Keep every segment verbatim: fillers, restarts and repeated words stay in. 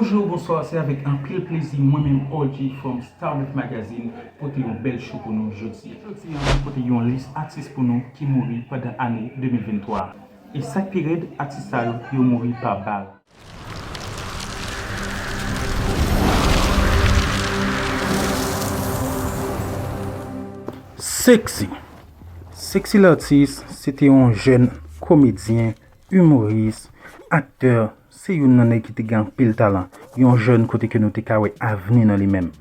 Bonjou, bonswa, se avèk anpil plezi mwen menm O G from Star nèf Magazine pote yon bèl show pou nou jodi a. Jodi a, nou pote yon lis atis pou nou ki mouri pandan ane de mil venntwa. E sa k pi rèd, atis sa yo, yo mouri pa bal. Sexy. Sexy Lartiste, se te yon jèn komedyen, imoris, aktè, se youn nan nèg ki te gen anpil talan, yon jèn kote ke nou te ka wè avni nan li menm.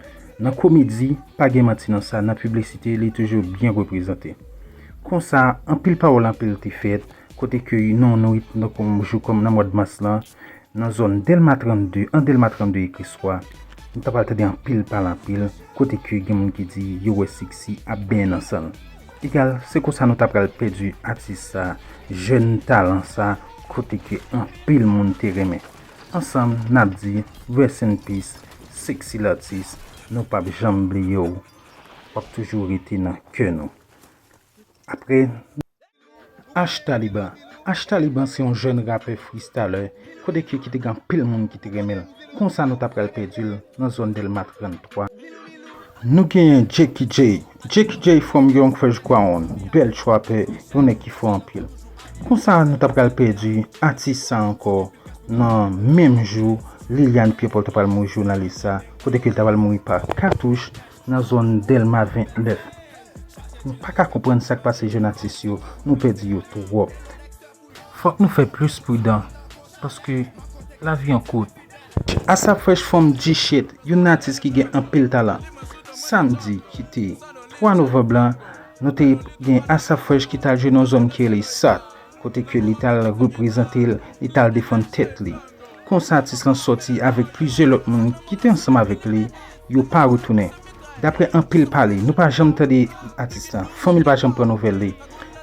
Nan komedi, pa gen manti nan sa, nan piblisite, li toujou byen reprezante. Konsa, anpil pawòl anpil te fèt, kote ke nan yon nwit, nan yon jou kòm nan mwa mas lan, nan zòn Dèlma trannde, an Dèlma trannde e Kriswa, nou ta pral tande anpil pale anpil, kote ke gen moun ki di yo wè Sexy ap benyen nan san l. Egal, se konsa nou ta pral pèdi atis sa, jèn talan sa, kote ke anpil moun te renmen. Ansanm, n ap di, rest in peace, Sexy Lartiste, nou p ap janm bliye w, w ap toujou rete nan kè nou. Apre, Ash Taliban. Ash Taliban se yon jèn rapè freestyler, kote ke ki te gen anpil moun ki te renmen l. Konsa nou ta pral pèdi l nan zòn Dèlma tranntwa. Nou genyen Jackie J. Jackie J from Young Fresh Ground, bèl trapper, yon nèg ki fò anpil. Konsa nou ta pral pèdi atis sa ankò nan menm jou, Liliane Pierre-Paul ta pral mouri jounalis sa, kote ke l ta pral mouri pa katouch nan zòn Dèlma vennèf. Nou pa ka konprann sa k pase jèn atis yo, nou pèdi yo twòp. Fòk nou fè plis pridan, paske lavi an kout. Asap Fresh from G Shit, youn nan atis ki gen anpil talan. Samdi ki te twa novanm lan, nou te gen Asap Fresh ki t al jwe nan zòn ki rele Sat, kote ke li t al reprezante l, li t al defann tèt li. Konsa atis lan sòti avèk plizyè lòt moun ki te ansanm avèk li, yo pa retounen. Daprè anpil pale, nou pa janm tande atis lan, fanmi l pa janm pran nouvèl li.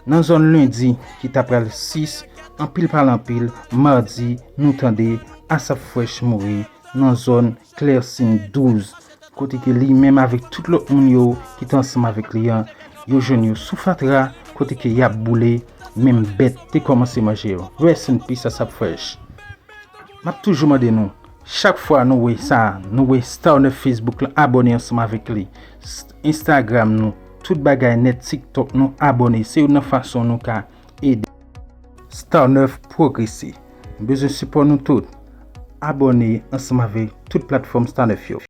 Nan zòn lendi ki ta pral sis, anpil pale anpil, madi, nou tande Asap Fresh mouri nan zòn Klèsin douz, kote ke li menm avèk tout lòt moun yo ki te ansanm avèk li an, yo jwenn yo sou fatra, kote ke y ap boule, menm bèt te kòmanse manje yo. Rest in peace Asap Fresh. M ap toujou mande nou, chak fwa nou wè sa, nou wè Star nèf Facebook lan, abòne ansanm avèk li. S-, Instagram nou, tout bagay nèt, TikTok nou, abòne. Se youn nan fason nou ka ede Star nèf pwogrese. M bezwen sipò nou tout. Abòne ansanm avèk tout platfòm Star nèf yo.